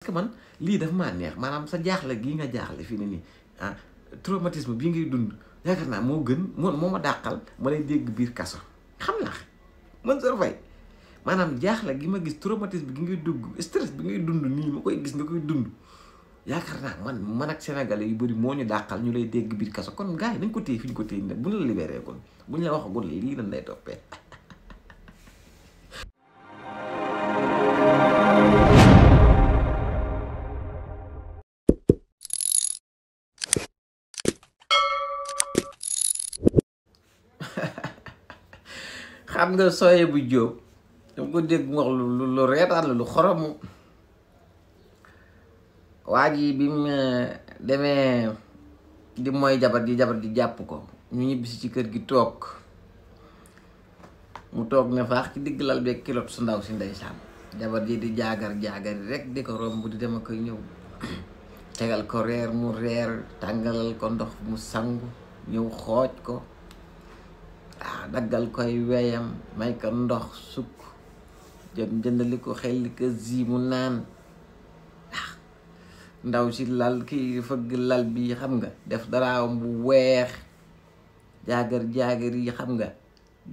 que man lii dafa maa neex maanaam sa jaaxle gii nga jaaxle fii ne nii ah traumatisme bii ngay dund yaakaar naa moo gën moo ma dàqal ma lay dégg biir kaso xam naa Mansour Faye maanaam jaaxle gi ma gis traumatisme gi ngay dugg stress bi ngay dund nii ma koy gis nga koy dund yaakaar naa man ak sénégalais yu bëri moo ñu dàqal ñu lay dégg biir kaso kon gars yi nañ ko téye fi ñu ko téye nag bu ñu la libéré kon bu ñu la waxagul lii lan lay toppee. xam nga sooye bu jóob dama ko dégg mu wax lu reetaan la lu xoromu waa ji bi mu demee di mooy jabar di jàpp ko ñu ñibbisi ci kër gi toog mu toog ne faax ci digg lal beeg kilot su ndaw si ndeysaan jabar ji di jaagari rek di ko romb di dema koy ñëw tegal ko reer mu reer tàngalal ko ndox mu sangu ñëw xooj ko daggal koy weyam may ko ndox sukk jëndali ko xelli ko zi mu naan ndaw si lal kii fëgg lal bi xam nga def daraawam bu weex jaagar yi xam nga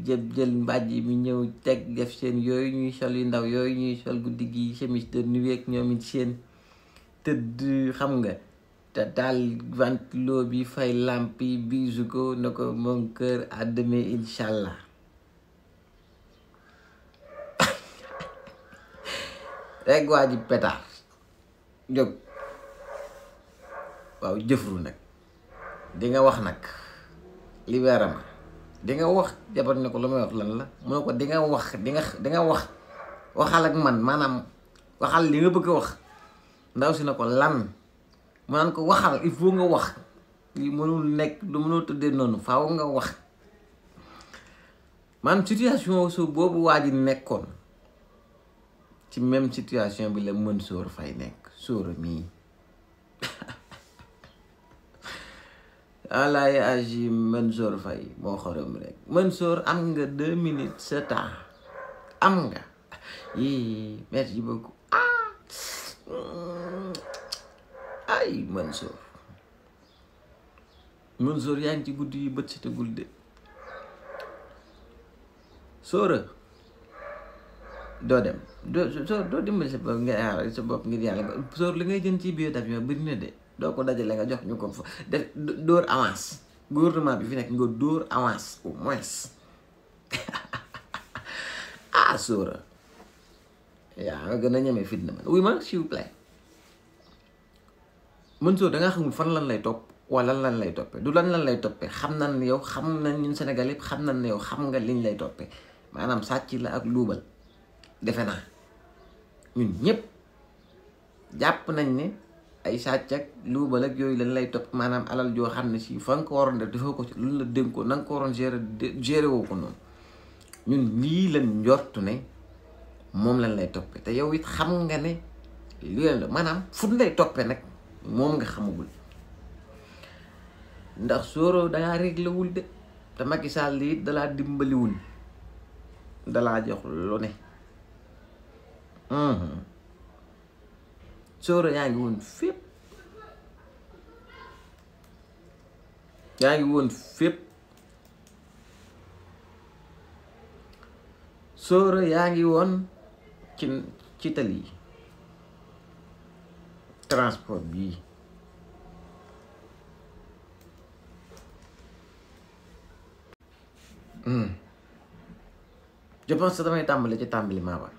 jël mbàjj mi ñëw teg def seen yooyu ñuy sol yu ndaw yooyu ñuy sol guddi gi chemise de nuit ak ñoom it seen tëdd xam nga te daal ventilo bi fay lamp yi bisu ko na ko mon cœur à demain inchallah rek waa ji pétard jóg waaw jëfru nag di nga wax nag libéré ma di nga wax jabar ne ko lu may wax lan la mu ne ko di nga wax waxal ak man maanaam waxal li nga bëgg a wax ndaw si na ko lan mu naan ko waxal il faut nga wax li mënul nekk du mënul tëddee noonu faaw nga wax man situation su boobu waa ji nekkoon ci même situation bi la Mansour Faye nekk sóora mii alaay agi Mansour Faye moo xorom rek Mansour am nga 2 minutes sa temps am nga yii merci beaucoup ay Mansour yaa ngi ci guddi yi bët si tegul de sóora doo dem doo dimbali sa bopp ngir yàlla sóor li ngay jën ci billet d'avion bëri na de doo ko dajale nga jox ñu ko fa def dóor avance gouvernement bi fi nekk nga dóor avance au moins sóora yaa nga gën a ñemee fitna man oui ma s'il vous plaît Mansour dangaa xamul fan lan lay topp wala lan lay toppee du lan lay toppee xam nañ yow xam nañ ñun Sénégal yëpp xam nañ ne yow xam nga liñ lay toppee maanaam sàcc la ak luubal defe naa ñun ñëpp jàpp nañ ne ay sàcc ak luubal ak yooyu lañ lay topp maanaam alal joo xam ne si fa nga ko waroon def defoo ko ci lu la dénkoo na nga ko waroon gérer woo ko noonu ñun lii lañ njortu ne moom lañ lay toppee te yow it xam nga ne lii la maanaam fu lay toppee nag moom nga xamagul ndax sóoro dangaa réglé wul de te Macky Sall it dalaa dimbaliwul dalaa jox lu ne sóoro yaa ngi woon fépp sóoro yaa ngi woon ci tali yi transport bii je pense que damay tàmbali ci tàmbaliment ba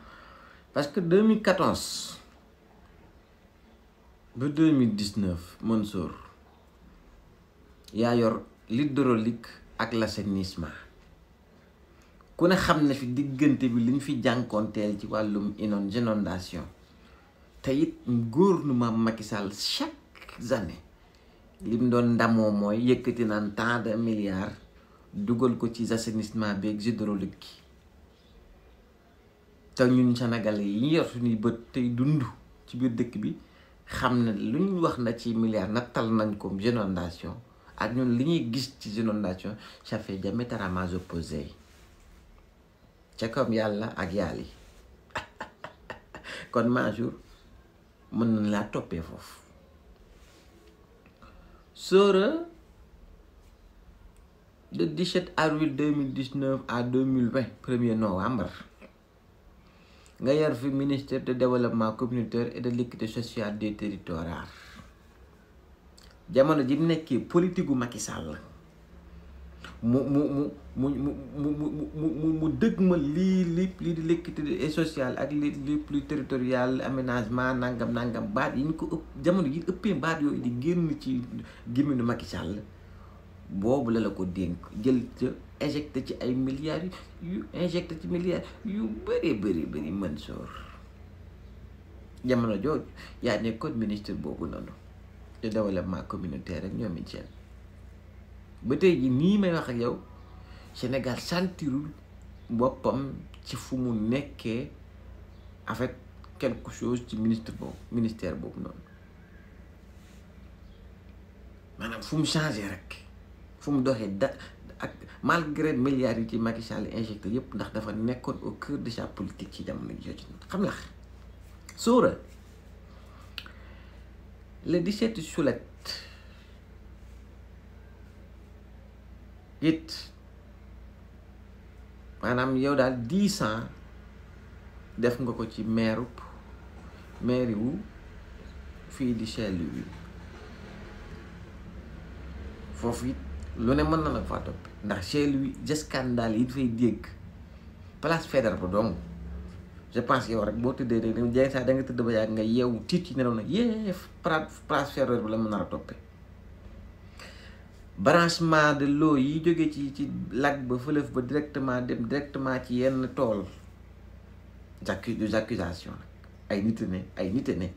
parce que 2014 ba 2019 Mansour yaa yor l'hydraulique ak l'assainissement ku ne xam ne fi diggante bi liñ fi jànkoonteel ci wàllum inondation te it gouvernement Macky Sall chaque année lim doon ndamoo mooy yëkkati naan tant de milliards dugal ko ci assainissement bi ak hydraulique gi te ñun Sénégalais yi yor suñuy bët tey dund ci biir dëkk bi xam ne lu ñu wax na ci milliards nattal nañ ko inondation ak ñun li ñuy gis ci inondation ça fait diamétralement opposé ca comme yàlla ak yàlla yi kon Mansour mën nañ laa toppee foofu. Sora de 17 avril 2019 à 2020 1er novembre nga yor fi ministère de développement communautaire et de l'équité sociale des territoires jamono ji nekkee politique gu Macky Sall mu dëgmal lii di l'équité sociale ak li plus territorial aménagement nangam baat yi ñu ko ëpp jamono ji ëppee baat yooyu di génn ci gémminu Macky Sall boobu la ko dénk jël ca injecté ci ay milliards yu bëri Mansour jamono jooju yaa nekkoon ministre boobu noonu de développement communautaire rek ñoom it seen ba tey ji nii may wax ak yow Sénégal sentirul boppam ci fu mu nekkee avec quelque chose ci ministère boobu noonu maanaam fu mu changé rek fu mu doxee ak malgré milliards yi ci Macky Sall injecté yëpp ndax dafa nekkoon au cœur de sa politique ci jamono jooju xam la Sora le 17 juillet it maanaam yow daal 10 ans def nga ko ci maire wu fii di Saint-Louis foofu it lu ne mën na la faa topp ndax Saint-Louis scandale yi dafay dégg place Faidherbe ba dong je pense yow rek boo tëddee rek jay saa da nga tëdd ba yàgg nga yeewu tiit ci nelaw na yeef place Faidherbe ba la mën nar a toppee branchement de l'eau yi jóge ci lac ba fleuve ba directement ci yenn tool des accusations ay nit ne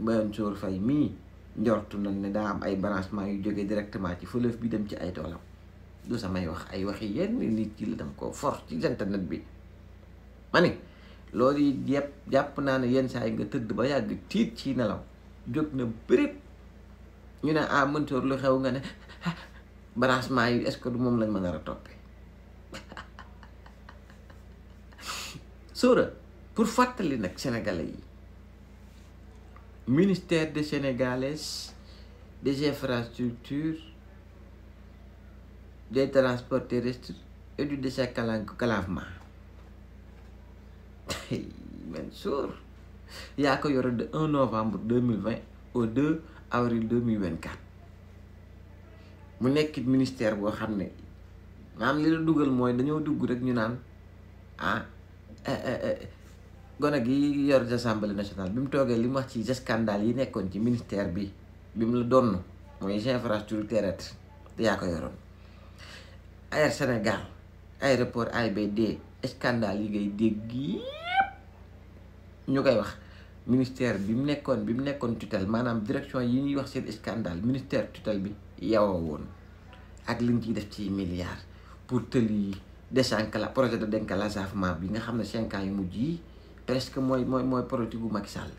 Mansour Faye mii njortu nañ ne daa am ay branchement yu jógee directement ci fleuve bi dem ci ay toolam du samay wax ay waxi yenn nit ci la dem ko for ci internet bi ma ni loolu yi jàpp naa ne yenn saa yi nga tëdd ba yàgg tiit ci nelaw jóg na bërëb ñu ne Mansour lu xew nga ne branchement yi est-ce que du moom lañ mën a toppee Sora pour fàttali nag sénégalais yi ministère des Sénégalais des infrastructures des transports terrestres et du désenclavement Mansour yaa ko yore de 1 novembre 2020 au 2 avril 2024 mu nekk ministère boo xam ne maanaam li la dugal mooy dañoo dugg rek ñu naan gone gi yor assemblée nationale bi mu toogee li mu wax ci scandale yi nekkoon ci ministère bi mu la donn mooy infrastructure terrestre te yaa ko yoroon Air Sénégal aéroport AIBD scandale yi ngay dégg yépp ñu koy wax ministère bi mu nekkoon tutelle maanaam direction yi ñuy wax seen scandale ministère tutelle bi yow woon ak liñ ciy def ci milliards pour tëli projet de désenclavement bi nga xam ne 5 ans yu mujj yi presque mooy politique bu Macky Sall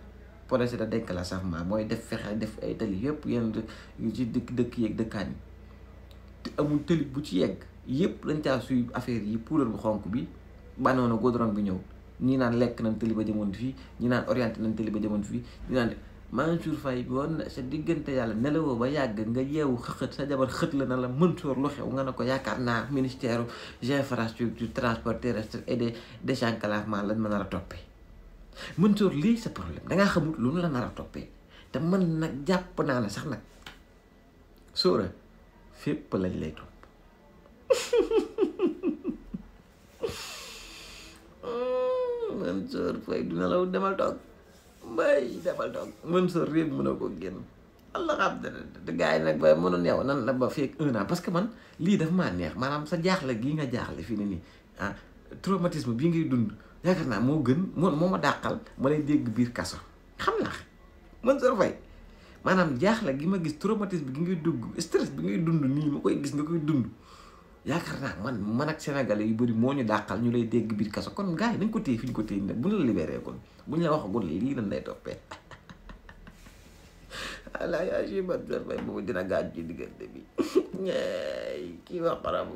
projet de désenclavement mooy def ay tëli yëpp yenn ci dëkk yeeg dëkkaan yi te amul tëli bu ci yegg yëpp lañ caa suy affaire yi poudre bu xonk bi banoona goudron bi ñëw ñi naan lekk nañ tëli ba jëmoon fii ñi naan orienté nañ tëli ba jëmoon fii ñi naan Mansour Faye woon sa diggante yàlla nelawoo ba yàgg nga yeewu xëxët sa jabar xët la na la Mansour lu xew nga ne ko yaakaar naa ministère des infrastructures transport terrestre et des désenclavement lañ ma nar a toppee Mansour lii sa problème dangaa xamul lu nu la nar a toppee te man nag jàpp naa ne sax nag Sora fépp lañ lay topp Mansour Faye du nelaw demal toog Mansour réew mën a ko génn Allah xam te gars yi nag ba mënoon yow nan la ba fekk 1 an parce que man lii dafa maa neex maanaam sa jaaxle gii nga jaaxle fii ne nii traumatisme bii ngay dund yaakaar naa moo gën moo ma dàqal ma lay dégg biir kaso xam naa Mansour Faye maanaam jaaxle gi ma gis traumatisme gi ngay dugg stress bi ngay dund nii ma koy gis nga koy dund yaakaar naa man ak sénégalais yu bëri moo ñu dàqal ñu lay dégg biir kaso kon gars yi nañ ko téye fi ñu ko téye nag bu ñu la libéré kon bu ñu la waxagul lii lan lay toppee ala yaa si Mansour Faye boobu dina gaañ ci diggante bi kii wax xaramu